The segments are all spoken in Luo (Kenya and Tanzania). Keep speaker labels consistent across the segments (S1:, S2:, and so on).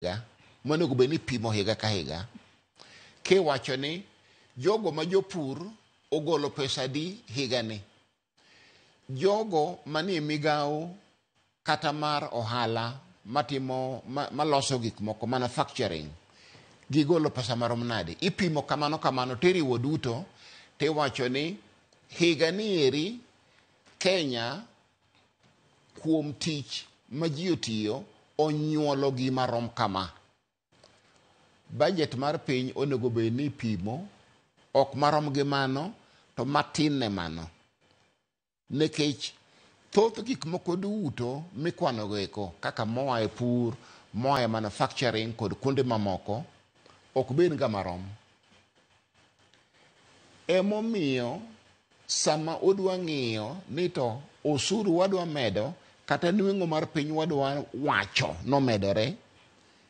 S1: Higa monego bed ni ipimo higa ka higa kiwacho ni jogo ma jopur ogolo pesa adi higani, jogo manie migawo kata mar ohala matimo maloso gik moko, manufacturing, gigolo pesa marom nade. Ipimo kamano kamano tiriwo duto tiwacho ni higani eri Kenya kuom tich ma ji otiyo onyuolo gima rom kama. Budget mar piny onego bed ni ipimo ok marom gi mano to matin ne mano. Nikech thoth gik moko duto mikwano go eko kaka moa e pur, moa e manufacturing kod kuonde mamoko ok bed ga marom. Emomiyo sama udwa ng'iyo ni to osuru wadwa medo kata nweng'o mar piny wadwa wacho nomedore,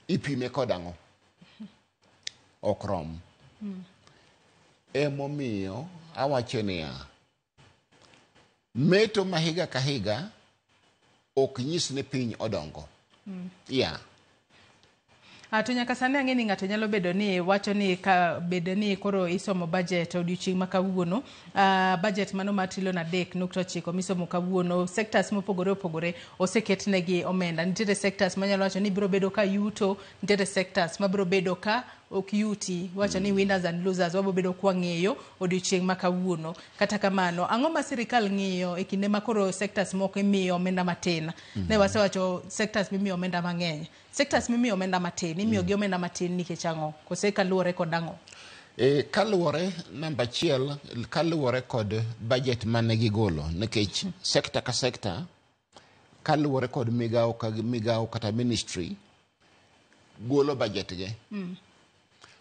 S1: ipime kod ang'o? Ok rom. Emomiyo awacho niya, meto ma higa ka higa ok nyis ni piny odongo. Yeah.
S2: To nyaka sani ang'e ni ng'ato nyalo bedo ni wacho ni ka bedo ni koro isomo budget odiochieng' ma kawuono, budget mano mar trilion 3.9 misomo kawuono, sectors mopogore opogore oseketnegi omenda. Nitiere sectors manyalo wacho ni biro bedo ka yuto, nitiere sectors mabiro bedo ka ok yuti. Wacho ni winners and losers wabiro bedo kwang'eyo odiochieng' ma kawuono. Kata kamano, ang'o ma sirikal ng'iyo e kinde ma koro sectors moko imiyo omenda matin? Ne wasewacho sectors mimiyo omenda mang'eny. Sectors mimiyo omenda matin, imiyo gi omenda matin nikech ang'o? Kose kaluwore kod ang'o?
S1: Kaluwore namba achiel, kaluwore kod budget mane gigolo, nikech sector ka sector kaluwore kod migawo ka migawo kata ministry golo budget ge.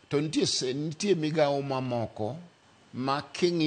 S1: To nitie migawo mamoko ma king'iyo